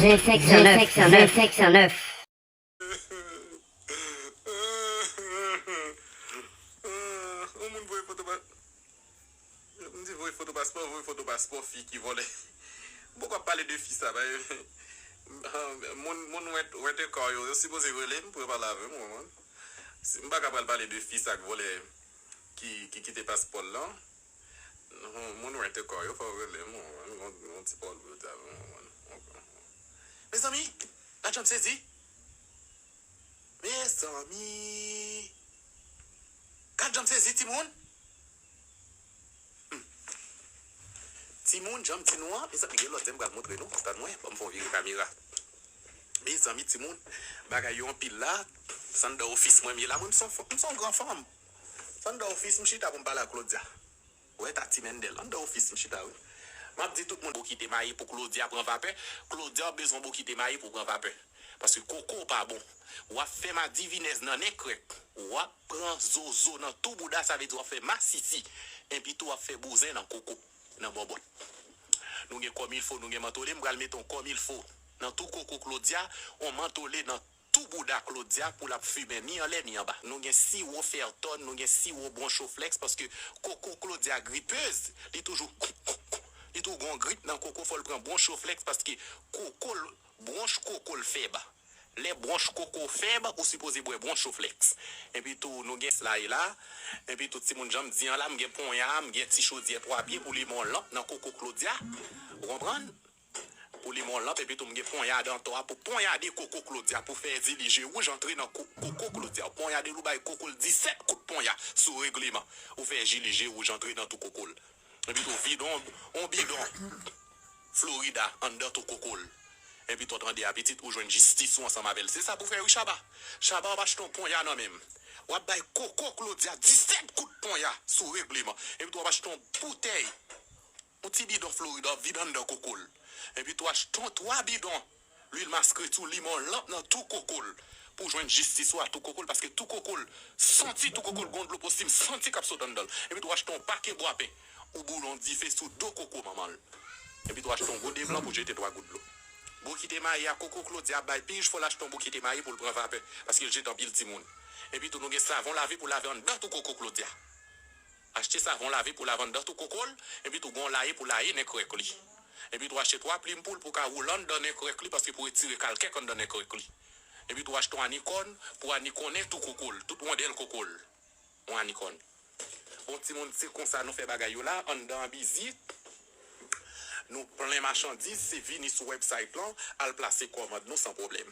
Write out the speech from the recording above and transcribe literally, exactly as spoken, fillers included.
Zen senk san nèf, zen senk san nèf. Yon moun voye foto pa. M di voye foto paspò, voye foto paspò fi ki vòlè. M poko ap pale de fi sa, ba. Moun, moun wè, wè te kò yo, yo sipoze rele m pou yo pale avè m, ou konprann? Si, m pa ka pral pale de fi sa k vòlè, ki, ki kite paspò l lan. Non, moun wè te kò yo, fò w rele m, ou konprann? Yon, yon ti pòl pou yo ta, ou konprann? Mezanmi, gad jan m sezi. Mezanmi. Gad jan m sezi, timoun. Hmm. Timoun, jan m di nou an, mezanmi, gen lòt zen m pral montre nou. Tann mwen, ban m fè yon vire kamera. Mezanmi, timoun, bagay yo anpil la. Se anndan ofis mwen m ye la, mwen, m se yon, m se yon gran fanm. Se anndan ofis m chita pou m pale ak Claudia. Wè, Tati Mendel, anndan ofis m chita, wi. M ap di tout moun, bokite mayi pou Claudia pran vapè. Claudia bezwen bokite mayi pou pran vapè. Paske koko w pa bon. W ap fè madivinèz nan nen krèk. W ap pran zozo nan tou bouda, sa vle di w ap fè masisi. Enpi tou w ap fè bouzen nan koko, nan bòbòt. Nou gen kòmilfo, nou gen mantole, m pral mete yon kòmilfo nan tou koko Claudia, yon mantole nan tou bouda Claudia pou l ap fimen ni anlè ni anba. Nou gen siwo Fertone, nou gen siwo Bronchoflex, paske koko Claudia gripez, li toujou, li toujou gon grip nan koko, fò l pran Bronchoflex paske koko l, bwonch koko l fèb. Lè bwonch koko w fèb, ou sipoze bwè Bronchoflex. Enpi tou, nou gen slay la. Enpi tou, timoun, jan m di an la, m gen ponya, m gen ti chodyè twa pye pou limen lanp nan koko Claudia. Ou konprann? Pou limen lanp, epi tou m gen ponyad an twa pou ponyade koko Claudia, pou fè di li je wouj antre nan ko-, koko Claudia. Ou ponyade l, ou bay koko l disèt kout ponya sou regleman. Ou fè ji li je wouj antre nan tou koko l. Epi tou, vide on, on bidon Florida anndan tou koko l. Epi tou, tande a pitit, ou jwenn jistis ou ansanm avè l. Se sa pou fè wi, Chaba. Chaba, w ap achte on ponya nan men m. W ap bay koko Claudia disèt kout ponya sou regleman. Epi tou, w ap achte on boutèy, on ti bidon Florida, w ap vide anndan koko l. Epi tou, achte on twa bidon lwil maskreti ou limen lanp nan tou koko l. Pou jwenn jistis ou a tou koko l, paske tou koko l santi, tou koko l gon dlo posi, m santi k ap sot anndan l. Epi tou, achte on pake bwapen, ou boule on dife sou do koko manman l. Epi tou, achte on gode blan pou jete twa gout dlo. Bokite mayi a, koko Claudia ap bay pij, fò l achte on bokite mayi pou l pran vapè, paske l jete anpil timoun. Epi tou, nou gen savon lave pou lave anndan tou koko Claudia. Achte savon lave pou lave anndan tou koko l, epi tou gon laye pou laye nen krèk li. Epi tou achte twa plim poul pou ka woule anndan nen krèk li, paske pou retire kalkè k anndan nen krèk li. Epi tou achte on anikòn pou anikonnen tou koko l, tout wondèl koko l. On anikòn. Bon, timoun, se konsa nou fè bagay yo la, anndan an bizi. Nou plen machandiz, se vini sou website lan, al plase kòmand nou san pwoblèm.